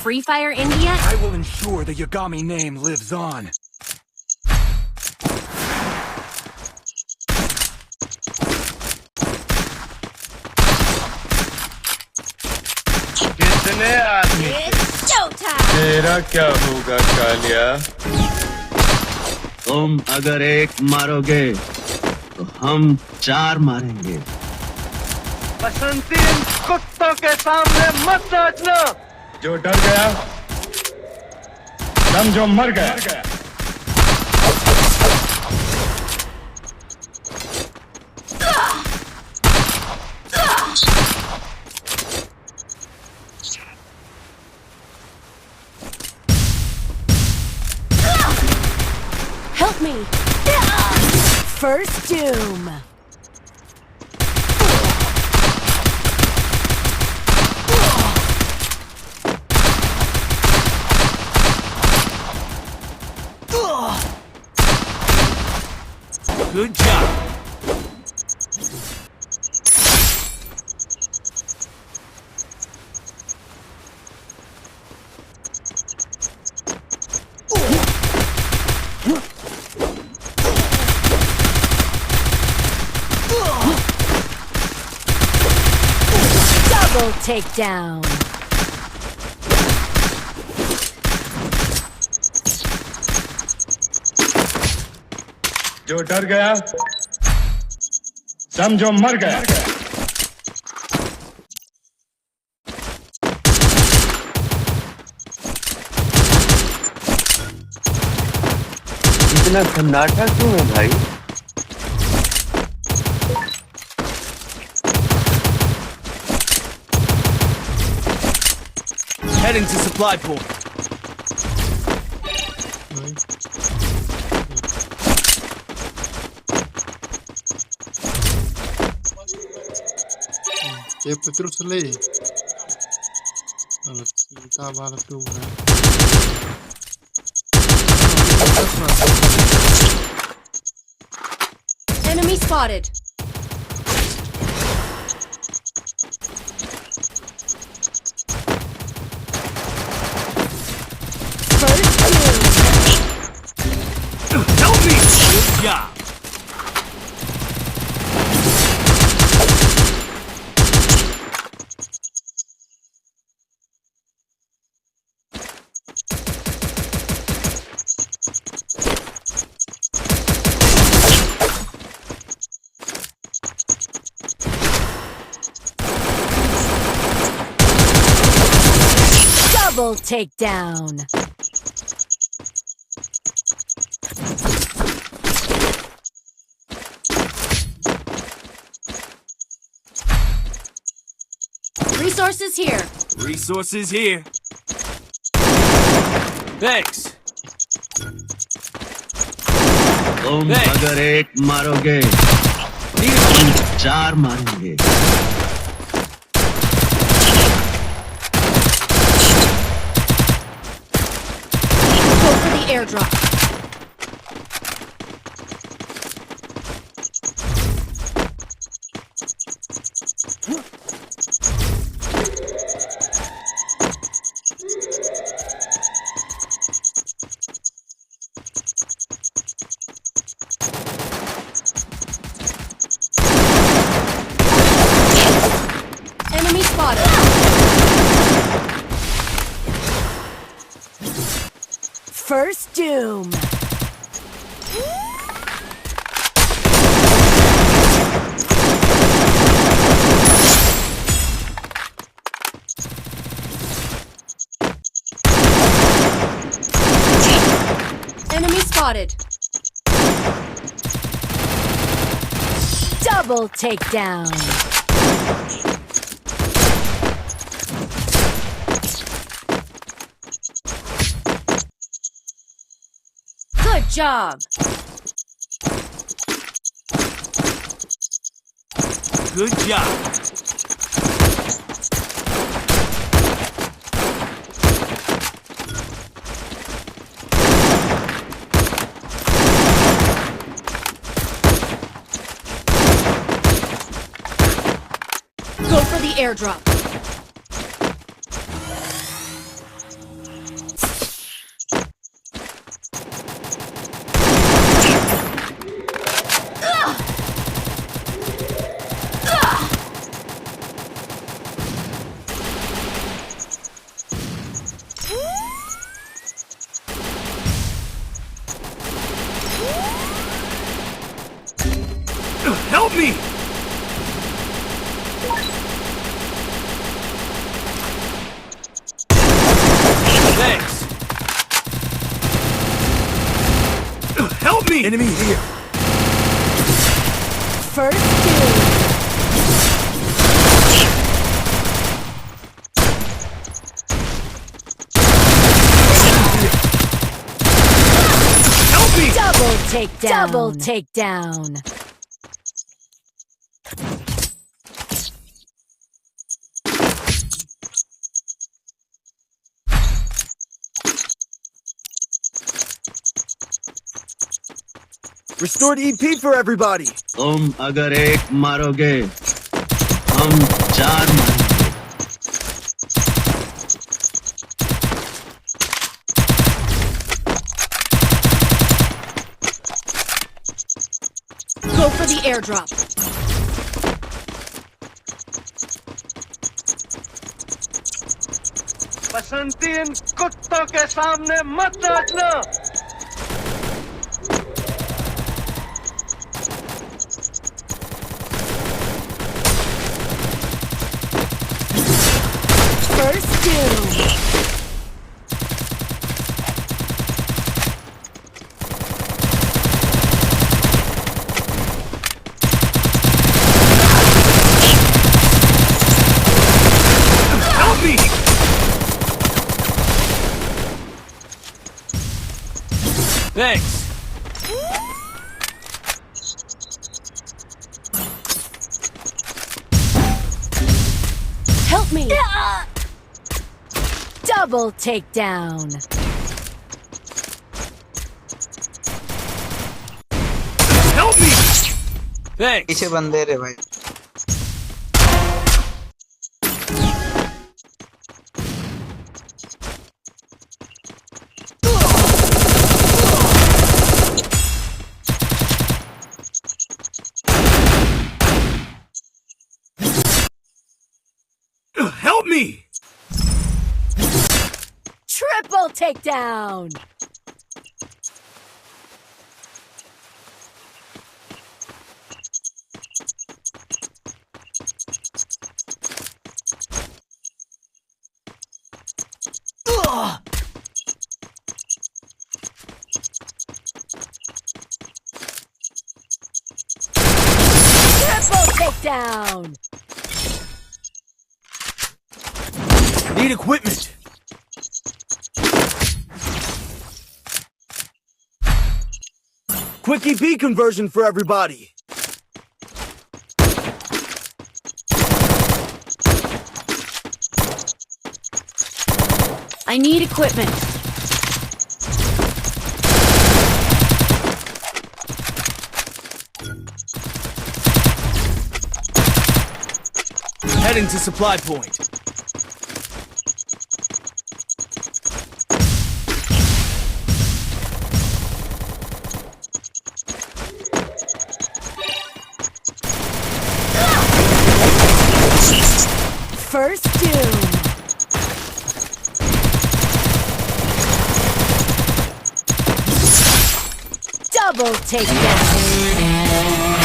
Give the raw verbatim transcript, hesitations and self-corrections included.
Free Fire India? I will ensure the Yagami name lives on. कितने आदमी थे? It's showtime! तेरा क्या होगा, कालिया? तुम अगर एक मारोगे, तो हम चार मारेंगे। बसंती, इन कुत्तों के सामने मत नाचना। जो डर गया, समझो मर गया। Help me! First Doom! Good job. Double takedown. जो डर गया, समझो मर गया। इतना सन्नाटा क्यों है, भाई? Heading to supply point. Te Petrus le. Ala, ta bala tu, ha. Enemy spotted. First kill. Help me! Good job. Double takedown. Resources here. Resources here. Thanks. तुम अगर एक मारोगे, हम चार मारेंगे। Go for the airdrop. Enemy spotted. First Doom. Enemy spotted. Double takedown. Good job. Good job. Go for the airdrop. Enemy here. First doom. Help me! Double takedown. Double takedown. Restored E P for everybody. तुम अगर एक मारोगे, हम चार मारेंगे। Go for the airdrop. बसंती, इन कुत्तों के सामने मत नाचना। First doom. Help me! Thanks. Help me! Double takedown. Help me! Thanks. पीछे बंदे रे भाई। Help me! Triple takedown! Ugh! Triple takedown! Need equipment. Quick E P conversion for everybody. I need equipment. Heading to supply point. First doom. Double takedown.